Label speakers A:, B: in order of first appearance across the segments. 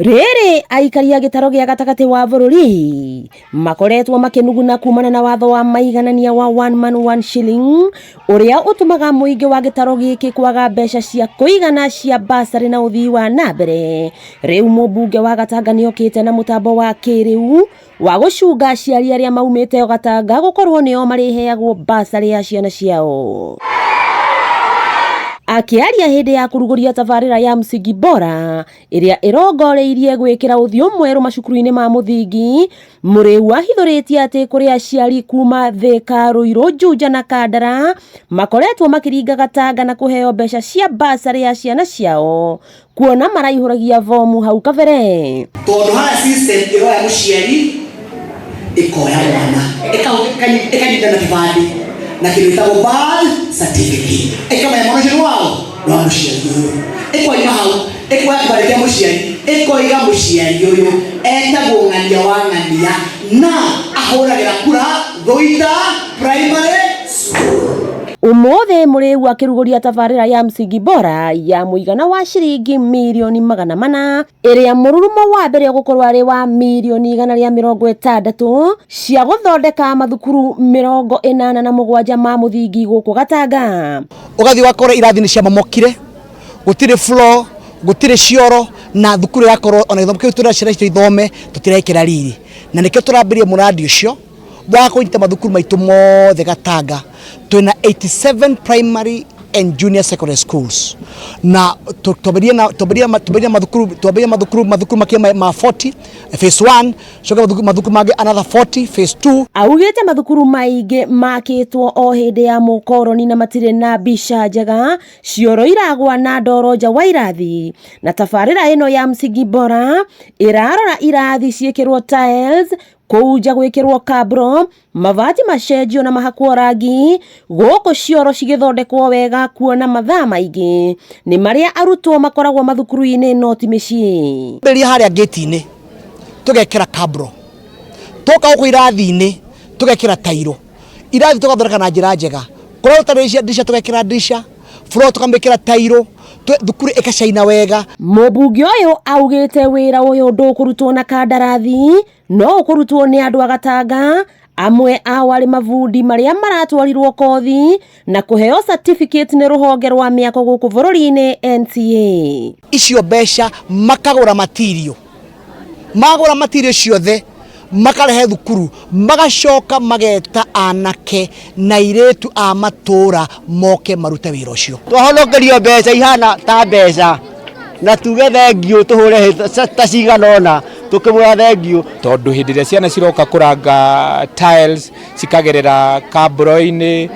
A: Rĩrĩ aikari a gĩtaro gĩa gatagatĩ wa bũrũri makoretwo makĩnuguna kumana na watho wa maiganania wa one man one shilling ũrĩa ũtũmaga mũingĩ wa gĩtaro gĩkĩ kwaga mbeca cia kũigana cia basarĩ na ũthii wa na mbere. Rĩu mũmbunge wa Gatanga nĩokĩte na mũtambo wa kĩrĩu wa gũcunga aciari arĩa maumĩte Gatanga gũkorwo nĩo marĩheagwo basarĩ ya ciana ciao. Akĩaria hĩndĩ ya kũrugũria tabarĩra ya Msingi Bora ĩrĩa ĩrongoreirie gwĩkĩra ũthiũ mwerũ macukuru-inĩ ma mũthingi, Mũrĩu ahithũrĩtie atĩ kũrĩ aciari kuma Thĩka, Ruiru, Juja na Kandara makoretwo makĩringa gatanga na kũheo mbeca cia basarĩ ya ciana ciao kuona maraihũragia bomu hau kabere.
B: Tondũ haha system ĩroya mũciari ĩkoya mwana ĩkanyita na kĩbandĩ na kĩndũ gĩtagwo birth certificate, ĩkamenya mwana ũcio nĩ wao, nĩ wa mũciari ũyũ. Ĩkoima hau ĩkoya kĩbandĩ kĩa mũciari, ĩkoiga mũciari ũyũ etagwo Ng'ania wa Ng'ania na ahũragĩra kura Thũita Primary School.
A: Ũmũthĩ Mũrĩu akĩrugũria tabarĩra ya Msingi Bora ya mũigana wa ciringi mirioni 400 ĩrĩa mũrurumo wa mbere ũgũkorwo arĩ wa mirioni 160 cia gũthondeka mathukuru 87 ma mũthingi gũkũ Gatanga.
B: Ũgathiĩ ũgakora irathi nĩ ciamomokire, gũtirĩ floor, gũtirĩ cioro, na thukuru ĩgakorwo ona gĩthomo kĩu tũrera ciana citũ ithome tũtirekĩra riri, na nĩkĩo tũrambĩrĩria mũrandi ũcio wa kũnyita mathukuru maitũ mothe Gatanga. Twĩna 87 primary and junior secondary schools na twambĩrĩrie na twambĩrĩrie mathukuru makĩria ma 40 phase 1, coke mathukuru mangĩ another 40 phase 2.
A: Augĩte mathukuru maingĩ makĩtwo o hĩndĩ ya mũkoroni na matirĩ na mbica njega, cioro iragwa na ndoro nja wa irathi, na tabarĩra ĩno ya Msingi Bora ĩrarora irathi ciĩkĩrwo tiles, kũu nja gwĩkĩrwo kabro, mabati macenjio na mahakwo rangi, gũkũ cioro cigĩthondekwo wega kuona mathaa maingĩ nĩ marĩa arutwo makoragwo mathukuru-inĩ no ti mĩciĩ.
B: Ambĩrĩria harĩa gate-inĩ tũgekĩra kabro, twoka gũkũ irathi-inĩ tũgekĩra tairo, irathi tũgathondeka na njĩra njega, kũrĩa gũtarĩ ndirisha tũgekĩra ndirisha, floor tũkamĩkĩra tairo, thukuru ĩkacaina wega.
A: Mũmbunge ũyũ augĩte wĩra ũyũ ndũkũrutwo na kandarathi no ũkũrutwo nĩ andũ a Gatanga, amwe ao arĩ mabundi marĩa maratwarirwo kothi na kũheo certificate nĩ rũhonge rwa mĩako gũkũ bũrũri-inĩ NCA.
B: Icio mbeca makagũra material, magũra material ciothe makarehe thukuru, magacoka mageta anake na airĩtu a matũra moke marute wĩra ũcio.
C: Twahonokerio mbeca ihana ta mbeca na tuge thengiũ, tũhũre ta cigana ũna tũkĩmwĩra thengiũ,
D: tondũ hĩndĩ ĩrĩa ciana ciroka kũranga tiles cikagerera kabro-inĩ,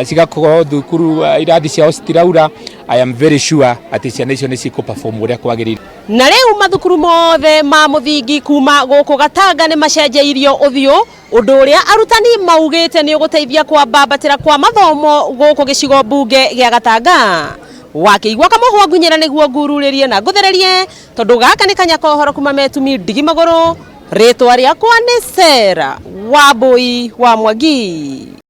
D: cigakorwo thukuru irathi ciao citiraura, I am very sure atĩ ciana icio nĩ cikũ perform ũrĩa kwagĩrĩire.
A: Na rĩu mathukuru mothe ma mũthingi kuma gũkũ Gatanga nĩ macenjeirio ũthiũ, ũndũ ũrĩa arutani maugĩte nĩ ũgũteithia kwambambatĩra kwa mathomo gũkũ gĩcigo mbunge gĩa Gatanga. Wakĩigua kamũhwa ngunyĩra nĩguo ngururĩrie na ngũthererie, tondũ gaka nĩ kanya kohoro kuma metumi ndigi magũrũ. Rĩtwa rĩakwa nĩ Sarah Wambui wa Mwangi.